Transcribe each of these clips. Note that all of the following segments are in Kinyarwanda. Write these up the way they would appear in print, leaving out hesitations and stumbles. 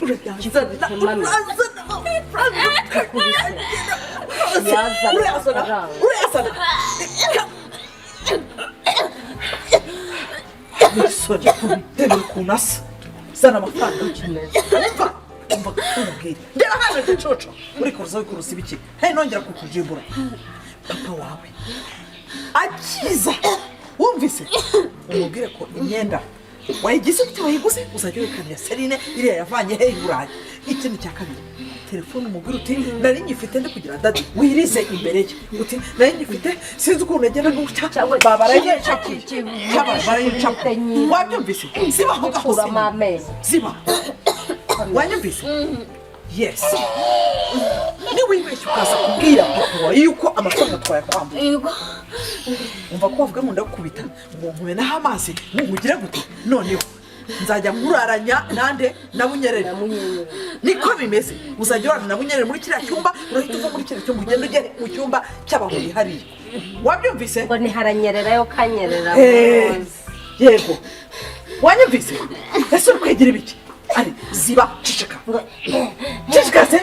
Urayazana, urazana amafaranga. Yazana Urayazana. amafaranga. Urayazana. Isoni, dore ukuntu asa. Zana amafaranga. Umva, umva nkubwire, ndeba hano gicucu, uri kuruza, wikuruza ibiki? Hey, nongera kukujimbura, papa wawe akiza wumvise, umubwire ko imyenda wayigize ute, wayiguze, uzajya werekanira Serine iriya yavanye he i Burayi. Ikindi cya kabiri, telefone, umubwire uti nari nyifite ndi kugira daddy, wirize imbere ye uti nari nyifite, sinzi ukuntu agenda gutya, barayicakiye cyangwa barayicakiye. Wabyumvise? Ziba aho ngaho. Kuramo Ziba. amenyo. Ziba, wanyumvise? Yes, niwibeshya ukaza kubwira papa wawe yuko amafaranga twayakwambuye. Yego. Umva ko bavuga ngo ndakubita, ngo nkumenaho amazi, ngo nkugire gute? Noneho nzajya nkuraranya nande? Na Bunyerere. Niko bimeze, uzajya urarana na Bunyerere muri kiriya cyumba. Urahita uva muri kiriya cyumba, ugenda ugere mu cyumba cy'abantu hariya. Wabyumvise? Ngo ntiharanyererayo kanyerera. Yego, wanyumvise? Ese uri kwegera ibiki? Ari ziba, ceceka, ceceka se,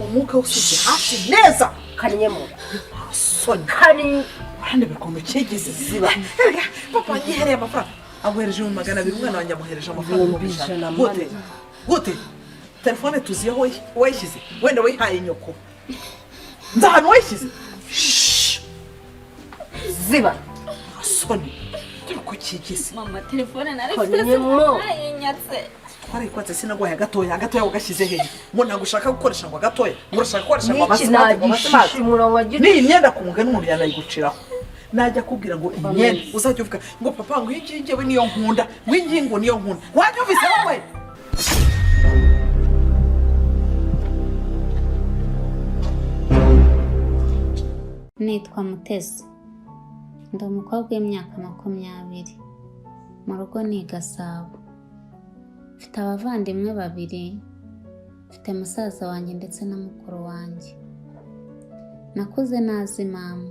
umwuka usubye hasi neza. Kanyemo. Soni. Kanye. Urandebe ukuntu cyigeze. Ziba. Erega papa nyihereye amafaranga, aguhereje 200,000. Umwana wanjye amuhereje amafaranga Ibihumbi 100,000. ijana. Gute? Gute? Telefone tuzi aho wayishyize, wenda wayihaye nyoko, nzi ahantu wayishyize. Shhh. Ziba. Soni, dore uko cyigize. Mama, telefone nari Konyemo. nayinyatse. Twarayikwanze, sinaguhaye agatoya? Agatoya wagashyize hehe? Ngo ntabwo ushaka gukoresha ngo agatoya, ngo urashaka gukoresha ngo N'iki? amasimati, ngo amasimati. Nagishishimura ngo agire. N'iyi myenda, ku mugani umuntu yanayiguciraho. Najya kubwira ngo iyi myenda, uzajya uvuga ngo papa, ngo iyi ngiyi njyewe niyo nkunda, ngo iyi ngiyi ngo niyo nkunda. Wanyumvise wowe? Nitwa Mutesi, ndi umukobwa w'imyaka 20, mu rugo ni i Gasabo. Mfite abavandimwe babiri, mfite musaza wanjye ndetse na mukuru wanjye. Nakuze nazi mama,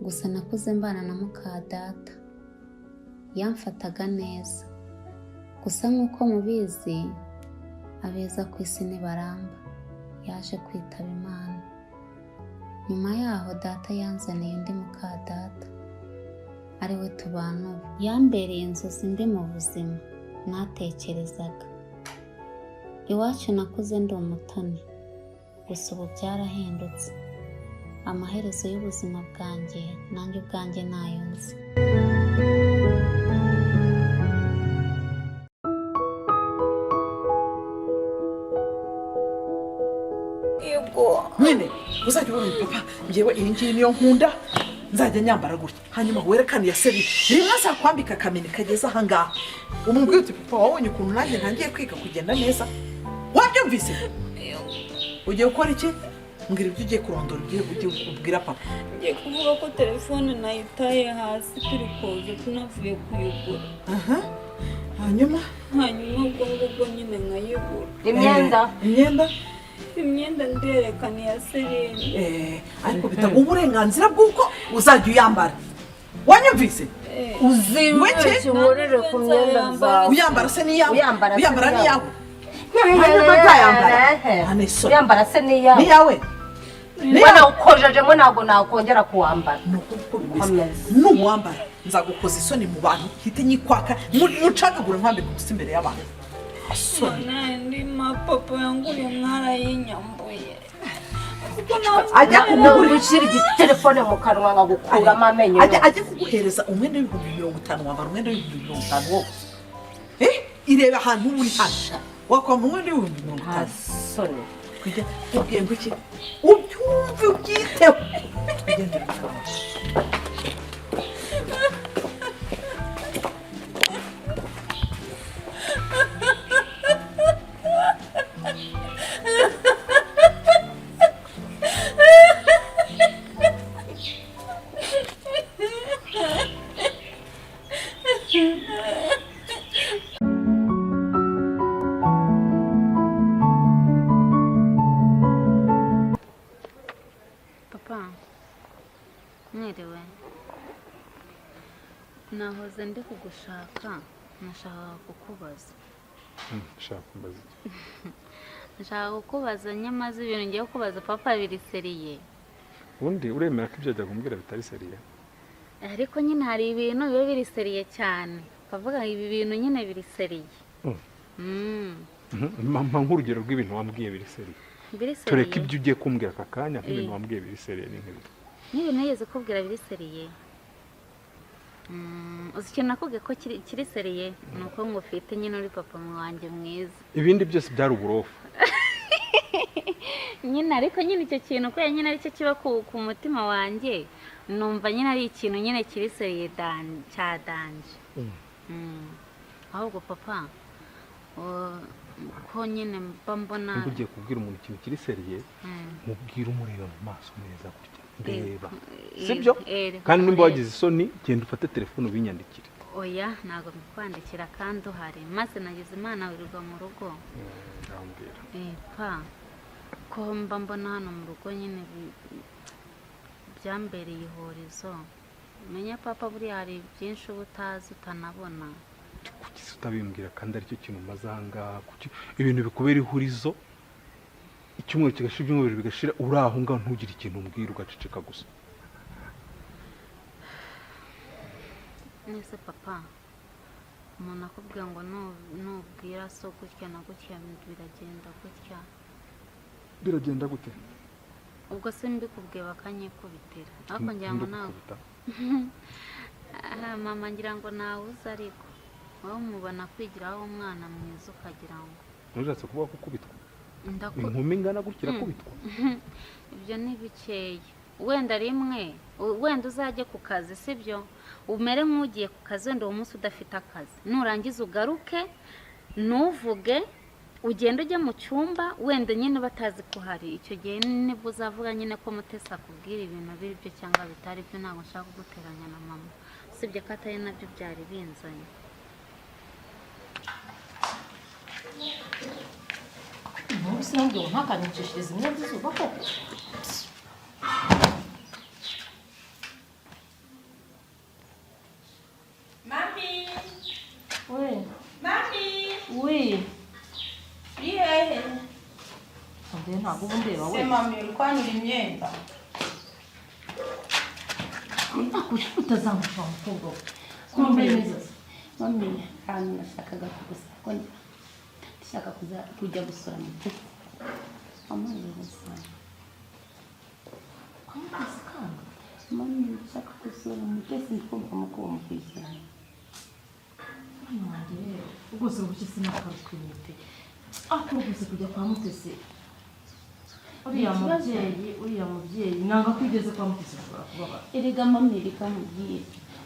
gusa nakuze mbana na muka data. Yamfataga neza, gusa nk'uko mubizi, abeza ku isi ntibaramba, yaje kwitaba Imana. Nyuma yaho data yanzaniye undi muka data, ariwe tubana ubu. Yambereye inzozi mbi mu buzima natekerezaga. Iwacu nakuze ndi umutoni, gusa ubu byarahindutse. Amaherezo y'ubuzima bwanjye nanjye ubwanjye ntayo nzi. Yego. Nyine uzajya ubona uyu papa, ngewe iyi ngiyi niyo nkunda, nzajya nyambara gutya. Hanyuma werekane iya seri rimwe azakwambika akamini kageze ahangaha, umubwire uti papa, wabonye ukuntu nanjye ntangiye kwiga kugenda neza. Wabyumvise? Ugiye gukora iki? Mbwira ibyo ugiye kurondora, ugiye kubwira papa. Ngiye kuvuga ko telefone nayitaye hasi turi koza, tunavuye kuyigura. Aha, hanyuma? Hanyuma ubwo ngubwo nyine nkayigura. Imyenda. Imyenda. Imyenda nderekana iya Serine. Ariko bitaguha uburenganzira bw'uko uzajya uyambara. Wanyumvise? Uzibeshye unkorere ku myenda zawe. Uyambara se niyawe? Uyambara se Uyambara niyawe. niyawe? Hanyuma nzayambara. Hano isoni. Uyambara se niyawe? Niyawe? Niba nawukojejemo ntabwo nakongera kuwambara. Ni uko uko bimeze. Komeza. Nuwambara nzagukoza isoni mu bantu, hite nyikwaka, mucagagure, nkwambika ubusa imbere y'abantu. Isoni. Nandi ma papa yanguriye mwarayinyambuye. Kuko Ajya kumugurira. Gushyira igitelefone mu kanwa nkagukuramo amenyo. Ajya kuguhereza umwenda w'50,000, wambara umwenda w'50,000 wowe? Ireba ahantu uri hano, wakwambara umwenda w'50,000? Soni. Kujya ubwiye ngo iki? Ubyumve, ubyiteho, twigendere mu kanwa. Papa, mwiriwe. Nahoze ndi kugushaka, nashakaga kukubaza. Nshaka kumbaza iki? Nshaka kukubaza, nyamaze ibintu ngiye kubaza papa biri sérieux. Ubundi uremera ko ibyo ajya kumbwira bitari sérieux? Ariko nyine hari ibintu biba biri sérieux cyane, ukavuga ngo ibi bintu nyine biri sérieux. Mpa nk'urugero rw'ibintu wambwiye biri sérieux. Biri Tureke sérieux. ibyo ugiye kumbwira aka kanya, nk'ibintu wambwiye biri sérieux ni nk'ibi. Nk'ibintu nigeze kubwira biri sérieux. Uzi ikintu nakubwiye ko kiri sérieux? Ni uko ngufite nyine, uri papa wanjye mwiza. Ibindi byose byari uburofu. Nyine ariko nyine icyo kintu, kubera nyine aricyo kiba ku mutima wanjye, numva nyine ari ikintu nyine kiri sérieux cya danger. Ahubwo papa, ko nyine mba mbona Niba ugiye kubwira umuntu ikintu kiri sérieux, mubwire umureba mu maso neza gutya, ndeba, sibyo? Reka Kandi nimba murebe. wagize isoni, genda ufate telefone ubinyandikire. Oya, ntabwo mbikwandikira kandi uhari, maze nagize Imana wirirwa mu rugo. Ndambwira. Pa, ko mba mbona hano mu rugo nyine byambereye ihurizo. Menya papa, buriya hari byinshi uba utazi, utanabona. Kuki se utabimbwira kandi aricyo kintu umaze aha ngaha? Kuki ibintu bikubera ihurizo, icyumweru kigashira, ibyumweru bigashira, uri aho ngaho ntugire ikintu umbwira, ugaceceka gusa? Nese papa, umuntu akubwira ngo nubwira so gutya na gutya biragenda gutya. Biragenda gute? Ubwo se mbikubwiye bakanyikubitira, ariko ngira ngo nawe Ndikukubita? Ah, mama ngira ngo nawe uzi, ariko wowe umubona kwigiraho umwana mwiza ukagira ngo Ntushatse kuvuga ko ukubitwa? Inkumi ingana gutya irakubitwa? Ibyo ni bikeya. Wenda rimwe, wenda uzajye ku kazi, sibyo? Umere nk'ugiye ku kazi, wenda uwo munsi udafite akazi, nurangiza ugaruke, ntuvuge, ugende ujye mu cyumba, wenda nyine batazi ko uhari. Icyo gihe nibwo uzavuga nyine ko Mutesi akubwira ibintu biri byo cyangwa bitari byo. Ntabwo nshaka kuguteranya na mama, usibye ko atari nabyo byari binzanye. Ubu sinambwiye ngo ntakanyicishirize imyenda izuba koko. Mami! We. Mami! We. Uri hehe? Mbere ntabwo uba undeba we. Se mami, uri kwanura imyenda? Kuki utazamuka wa mukobwa we? Ko wambaye neza se? Mami, ahantu nashakaga kugusaba ko njya, ndashaka kujya gusura Mutesi, amazi gusa. Kwa Mutesi kandi? Mami, ndashaka gusura Mutesi, ndikumva mukumbuye cyane. Mwana wanjye rero, rwose ubu sinakarukwimite, ariko rwose kujya kwa Mutesi, uriya Ikibazo? mubyeyi, uriya mubyeyi nanga ko ugeze kwa Mutesi ushobora kubabara. Erega mami, reka nkubwire,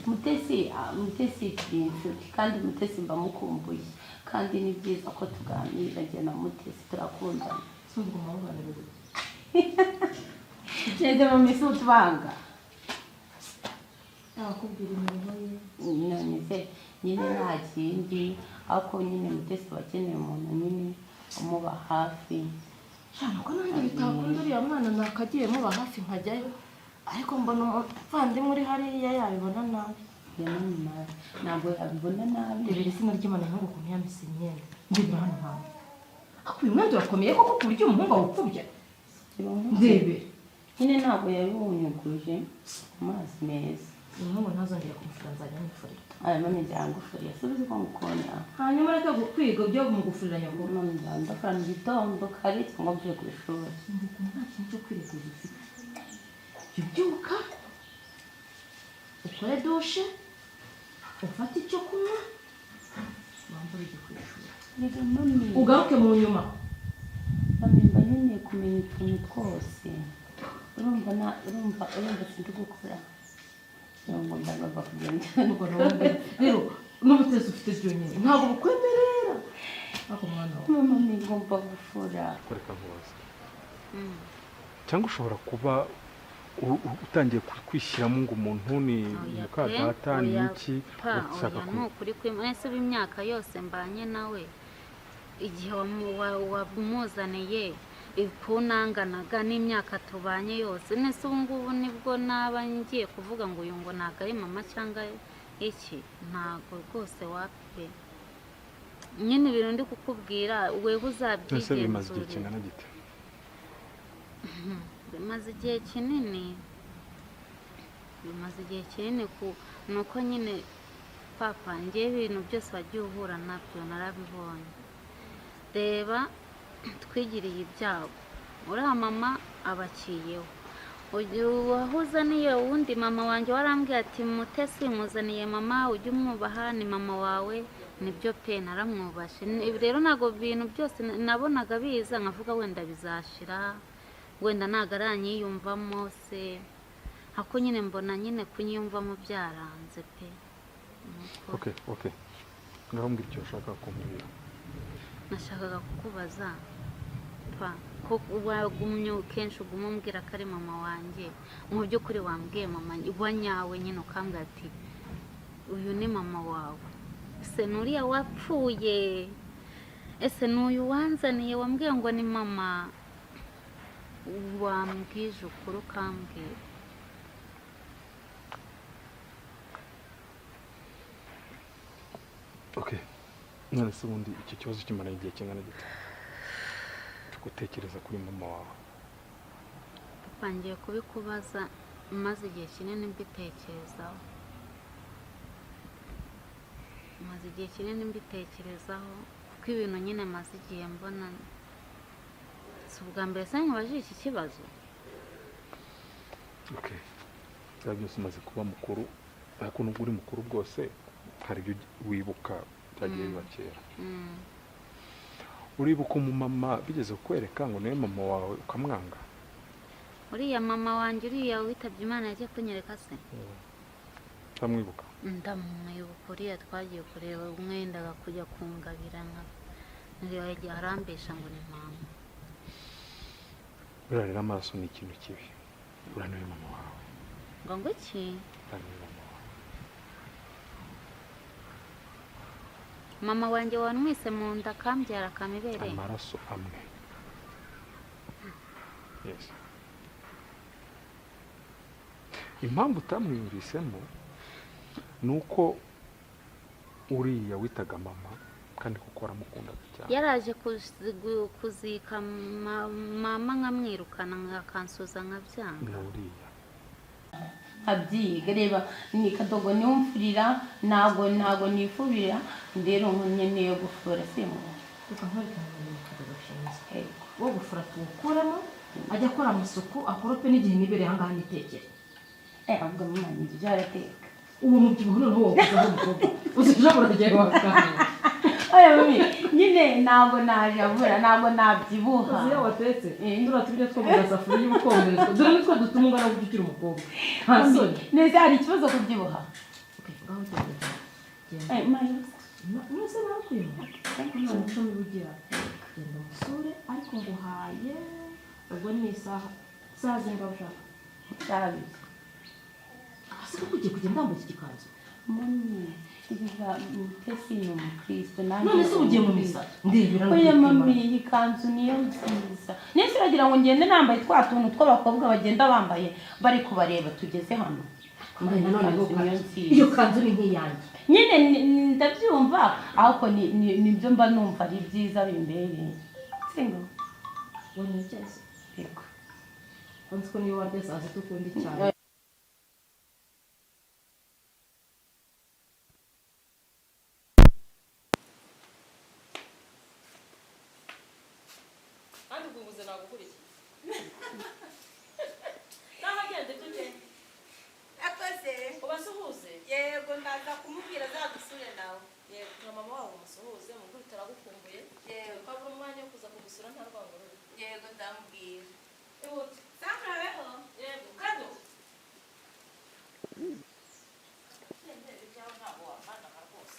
Mutesi, Mutesi turi inshuti, kandi Mutesi mba mukumbuye, kandi ni byiza ko tuganira njye na Mutesi, turakundana. Si ubwo muganira gute? Neza mami, si utubanga. Yakubwira imirimo ye? None se nyine nta kindi, ariko nyine Mutesi aba akeneye umuntu nyine umuba hafi. Cyane ko nanjye bitakunda, uriya mwana nakagiye muba hafi nkajyayo, ariko mbona umuvandimwe uri hariya yabibona nabi. Ya mami, ntabwo yabibona nabi. Rebera izina ry'Imana, umuhungu ukuntu yambise imyenda. Ndebera hano hantu, ariko uyu mwenda urakomeye koko ku buryo umuhungu awupfubya. Ndebera. Nyine ntabwo yabiwunyuguje amazi meza. Umuhungu ntazongera kumufura, nzajya amufurira. Aya mami, njyangufuriye, subiza uko ngukunda. Hanyuma reka kwiga byo mu gufurira nyoko. Mami, ndafura mu gitondo kare cyangwa mvuye ku ishuri. Ukuntu nta kintu cyo kwireguza ufite. Jya ubyuka ukore douche, ufate icyo kunywa, wambare ujye ku ishuri. Reka mami. Ugaruke mu nyuma. Mami, mba nkeneye kumenya utuntu twose, urumva na urumva sindi gukora, ngo ndagomba kugenda. Ubwo nawe rero n'ubutezi ufite byonyine ntabwo bukwemerera, ariko mwana wawe. Mama, ngomba gufura. Reka nkubaze, cyangwa ushobora kuba utangiye kwishyiramo ngo umuntu ni Oya muka pe, data ni oya iki? Pa, Ushaka oya, ni ukuri ese imyaka yose mbanye nawe, igihe wamuzaniye kunanganaga n'imyaka tubanye yose, nese ubu ngubu nibwo naba ngiye kuvuga ngo uyu ngo ntabwo ari mama cyangwa iki? Ntabwo rwose wapi pe. Nyine ibintu ndi kukubwira wewe Ese bimaze igihe uzabyigenzurira. kingana gite? Bimaze igihe kinini, bimaze igihe kinini. Ku ni uko nyine papa, ngewe ibintu byose wagiye uhura nabyo narabibonye. Reba, twigiriye ibyago, uriya mama abaciyeho, wahuzaniye uwundi mama wanjye, warambwiye ati: "Mutesi, nkuzaniye mama, ujye umwubaha, ni mama wawe." Nibyo pe, naramwubashe. Rero ntabwo ibintu byose nabonaga biza nkavuga wenda bizashira, wenda ntabwo aranyiyumvamo se, ako nyine mbona nyine kunyiyumvamo byaranze pe. Nuko Okay, ngaho mbwira icyo ushaka kumbwira. Nashakaga kukubaza pa, ko wagumye kenshi uguma umbwira ko ari mama wanjye, mu by'ukuri wambwiye mama wa nyawe nyine, ukambwira ati: "Uyu ni mama wawe." Ese nuriya wapfuye? Ese n'uyu wanzaniye wambwiye ngo ni mama? Wambwije ukuri ukambwira. Okay, none se ubundi icyo kibazo kimara igihe kingana gite cyo gutekereza kuri mama wawe? Papa, ngiye kubikubaza maze igihe kinini mbitekerezaho, maze igihe kinini mbitekerezaho, kuko ibintu nyine maze igihe mbona, si ubwa mbere se nkubajije iki kibazo. Okay, byaba byose umaze kuba mukuru, ariko nubwo uri mukuru bwose hari ibyo wibuka byagiye biba kera. Uribuka umumama bigeze kukwereka ngo niwe mama wawe, ukamwanga? Uriya mama wanjye, uriya witabye Imana yagiye kunyereka se? Utamwibuka? Ndamwibuka, uriya twagiye kureba umwendaga kujya kungabira, nka yagiye arambesha ngo ni mama. Buriya rero amaraso ni ikintu kibi. Uriya niwe mama wawe. Ngo iki? Uriya niwe mama wawe. Mama wanjye wanwise mu nda, akambyara, akamibereye? Amaraso amwe, yes. Impamvu utamwiyumvisemo ni uko uriya witaga mama kandi kuko waramukundaga cyane. Yaraje kuzika mama, nkamwirukana, akansuza nkabyanga. Ni uriya. Nkabyiga, reba ni kadogo niwumfurira, ntago nifubira, rero nkeneye gufura simu. Reka nkwereke ahantu kadogo ashinzwe wo gufura tuwukuremo, ajya akora amasuku, akorope n'igihe nibereye ahangaha nitekere. Eh, ahubwo mama ibyo byarateka. Uwo mubyibuho noneho wokuzaho umukobwa uzijabura ryawe wakanga. Oya mami, nyine ntabwo najabura, ntabwo nabyibuha. Uzi iyo watetse turiya turya two mu gasafuriya ubukongerezwa, dore nitwo dutuma ungana gutya ukiri umukobwa, nta soni. Nese hari ikibazo kubyibuha? Okay, ngaho genda, genda. Eh, mama. Nuse nakwima nta muco mibi ugira. Genda umusure, ariko nguhaye ubwo ni isaha, isaha zingahe ushaka? Sabi. Ese koko ugiye kugenda wambaye iki gikanzu? Mami, ibiga Mutesi ni umukristo nanjye. None se ugiye mu misa ndebera? Oya mami, iyi kanzu niyo nziza. Nese uragira ngo ngende nambaye twa tuntu tw'abakobwa bagenda bambaye bari kubareba tugeze hano? None Iyi kanzu niyo nziza. Iyo kanzu ni nk'iyanjye. Nyine ndabyumva, ariko nibyo mba numva ari byiza bimbereye, singo. Wanywa icyayi? Yego. Nzi ko niyo warya saa sita ukunda icyayi. Kandi ubwo nguze nagukurikiye naho agenda ibyo ugenda. Akoze. Ubasuhuze. Yego, ndaza kumubwira azagusure nawe. Yego. Na mama wabo umusuhuze, mubwire turagukumbuye. Yego. Ko abura umwanya wo kuza kugusura nta rwango ruri. Yego, ndamubwira. Ihute. Samurabeho. Yego kado. Ibyawe ntabwo wavanaga rwose.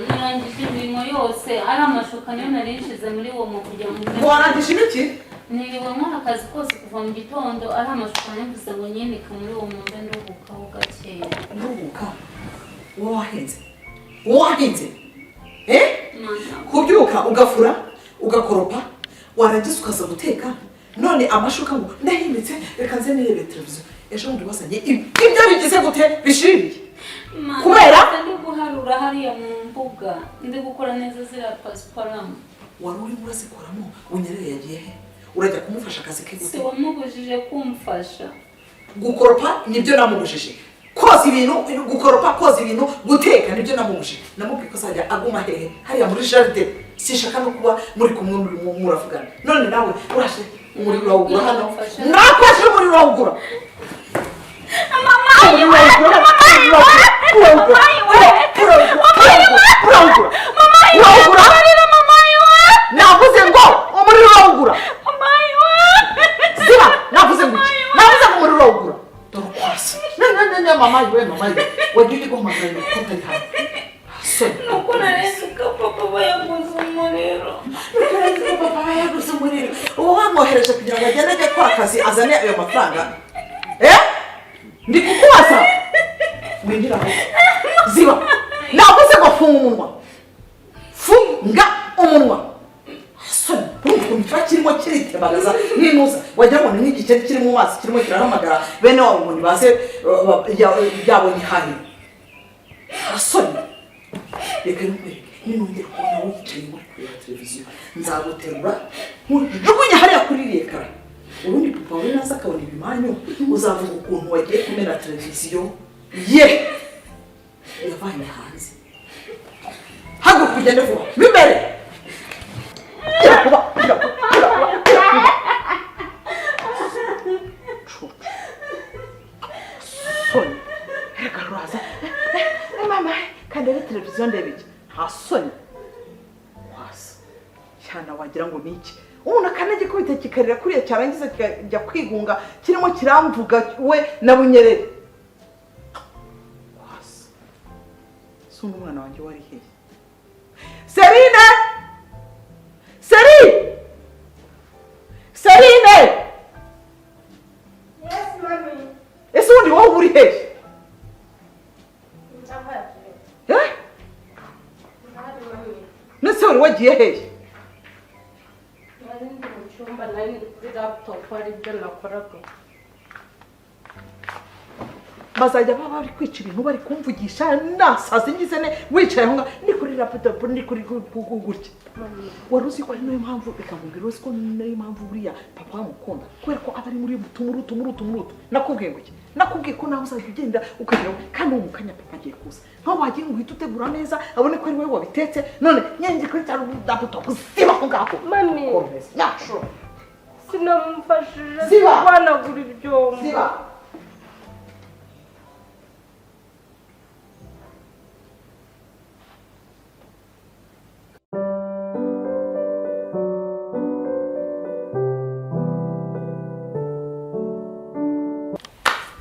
Narangije imirimo yose, ari amashuka niyo nari nshize muri uwo mu kugira ngo Warangije ibiki? Niriwe nkora akazi kose kuva mu gitondo, ari amashuka nivuze ngo nyinike muri uwo mumbe nduhukaho gakeya. Nduhuka? Wowe wahinze, wowe wahinze, eh? Mana. Kubyuka ugafura, ugakoropa, warangiza ukaza guteka, none amashuka ngo ndahimitse, reka nze nirebe televiziyo. Ejo bundi wazanye ibyo bigize gute bishiririye? Mana, Kubera? ndi guharura hariya mu mbuga, ndi gukora neza ziriya pasiparumu. Wari urimo urazikoramo? Unyerere yagiye he? Urajya kumufasha akazi ke Si gute? wamubujije kumfasha. Gukoropa nibyo namubujije, koza ibintu, gukoropa, koza ibintu, guteka nibyo namubujije. Namubwiye ko azajya aguma hehe? Hariya muri jardin. Sinshaka no kuba muri kumwe muri muravugana. None nawe uraje, umuriro urawugura hano. Nakwashe, umuriro urawugura. Umuriro urawugura, urawugura, urawugura, urawugura, urawugura. Navuze ngo umuriro urawugura. Ziba! Navuze ngo iki? Navuze ngo umuriro urawugura. Dore ukwasa. Na mama yiwe, mama yiwe, wagiye uri guhamagara ko utari hano. Soni. Nuko narenze ko papa bayaguze umuriro. Papa yaguze umuriro. Ubu wamwohereje kugira ngo agende ajye gukora akazi, azane ayo mafaranga? Eh, ndi kukubaza. Winjira aho. Ziba! Navuze ngo funga umunwa, funga umunwa. Soni, urumva ukuntu kiba kirimo kiritebagaza nk'inuza, wagira ngo ni nk'igikeri kiri mu mazi kirimo kirahamagara bene wabo ngo nibaze yabonye ihahiro. Soni, reka nkwereke. Ninongera kubona wicaye muri kureba televiziyo, nzaguterura nkujugunye hariya kuri iriya écran. Ubundi papa wawe naza akabona ibimanyu, uzavuga ukuntu wagiye kumena televiziyo ye yavanye hanze. Haguruka ugende vuba mo imbere. Gira vuba, gira vuba, gira vuba, gira vuba. Cucu. Soni, reka ruraza. Mama, kandi rero televiziyo ndebe iki? Nta soni, wasa cyane, wagira ngo ni iki? Umuntu akanagikubita kikarira kuriya, cyarangiza kikajya kwigunga kirimo kiramvuga we na Bunyerere. Wasa si undi umwana wanjye wari hehe? Serine, Seri, Serine! Yes, mommy. Ese ubundi wowe uri hehe? Eh? Ndahari, mommy. Nese wari wagiye hehe? Nari ndi mu cyumba, nari ndi kuri laptop, hari ibyo nakoraga. Bazajya baba bari kwica ibintu, bari kumvugisha nasaze ngize ne wicaye aho ngaho, ndi kuri laptop, ndi kuri gutya. Wari uzi ko ari nayo mpamvu, reka nkubwire, uzi ko nayo mpamvu buriya papa wamukunda? Kubera ko aba ari muri tumurutu murutu murutu. Nakubwiye ngo iki? Nakubwiye ko nawe uzajya ugenda ukagera, kandi uwo mu kanya papa agiye kuza, nkaho wagiye ngo uhite utegura neza, abone ko ari wowe wabitetse. None nyenge kuri cya laptop, ziba aho ngaho. Mami. Komeza nyasho. Sinamufashije Ziba. guhanagura ibyombo. Ziba.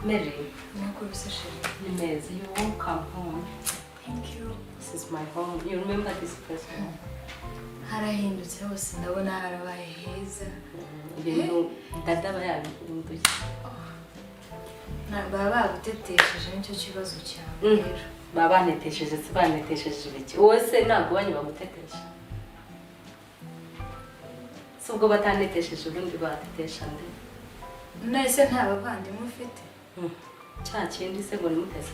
Mary, Nuko bisa, chérie. Ni meza. You welcome home. Thank you. This is my home. You remember this place well? Harahindutse hose, ndabona harabaye heza. Ibintu dada aba yabihinduye. Ntabwo baba bagutetesheje, nicyo kibazo cyawe rero. Baba banetesheje se? Banetesheje ibiki? Wowe se ntabwo banyu bagutetesha? Si ubwo batanetesheje, ubundi batetesha nde? None se nta bavandimwe ufite? Cya kindi se ngo nimutese.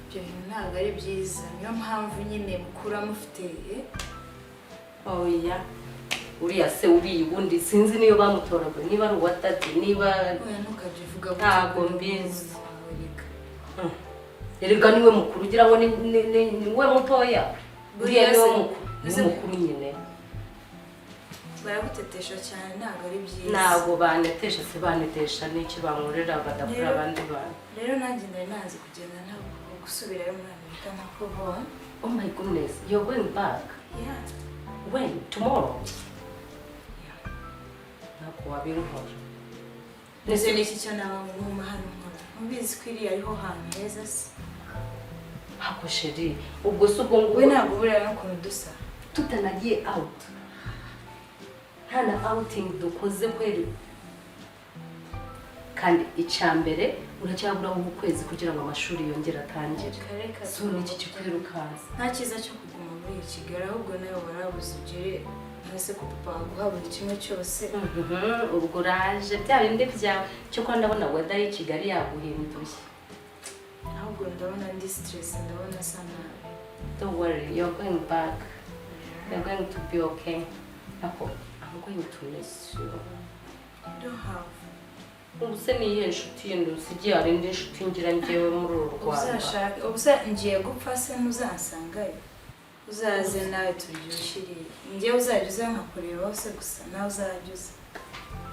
Ibyo bintu ntabwo ari byiza, niyo mpamvu nyine mukura mufite Oya, uriya se, uriya ubundi sinzi niyo bamutoraguye, niba ari uwa daddy, niba Oya, ntukabyivuga gutyo Ntabwo kuri mbizi. murumuna wawe, reka. Erega niwe mukuru, ugira ngo ni we mutoya? Uriya Buriya niwe se- mukuru, ni mukuru nyine. Baragutetesha cyane, ntabwo ari byiza. Ntabwo banetesha se? Banetesha n'iki? Bankorera badakora Rero- abandi bantu? Rero nanjye nari nanze kugenda, ntabwo gusubirayo muri Amerika ntakubona. Oh my goodness, you're going back? Yeah. When? Tomorrow? Ntabwo wabinkora. Ndetse n'iki cyo naba nguma hano nkora? Mubizi ko iriya ariho hantu heza se? Hako chérie, ubwo si ubwo ngubwo. We ntabwo buriya n'ukuntu dusa. Tutanagiye out, nta na outing dukoze kweri. Kandi icya mbere, uracyaburaho ukwezi kugira ngo amashuri yongere atangire. Reka. So ni iki kikwirukansa? Nta cyiza cyo kuguma muri iyi Kigali, ahubwo nawe warabuze ugire mbese ko papa waguha buri kimwe cyose. Ubwo uraje bya bindi byawe cyo kuba ndabona weather y'i Kigali yaguhinduye. Ahubwo ndabona ndi stress, ndabona asa nabi. Don't worry, you're going back, you're going to be okay. Ako, I'm going to miss you. You don't have. Ubu se ni iyihe nshuti yindi usigiye? Hari indi nshuti ngira ngewe muri uru Rwanda? Uzashake ubusa, ngiye gupfa se ntuzansangayo? Uzaze nawe turyoshye. Njyewe uzajya uza nkakureba hose gusa, nawe uzajya uza.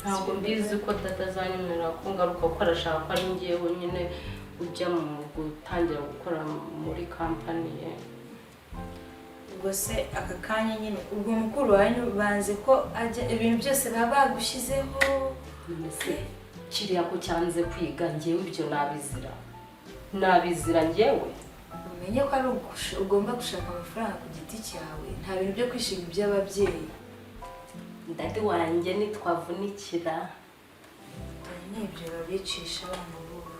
Ntabwo mbizi ko dada azanyemerera ko ngaruka, ko arashaka ko ari ngewe nyine ujya mu gutangira gukora muri kampani ye. Ubwo se aka kanya nyine, ubwo mukuru wanyu banze ko ajya, ibintu byose baba bagushyizeho. None se kiriya ko cyanze kwiga, ngewe ibyo nabizira? Nabizira ngewe? Umenye ko ari ugomba gushaka amafaranga ku giti cyawe, nta bintu byo kwishima iby'ababyeyi. Daddy wanjye nitwavunikira. Dore ni ibyo babicisha abana b'ubu.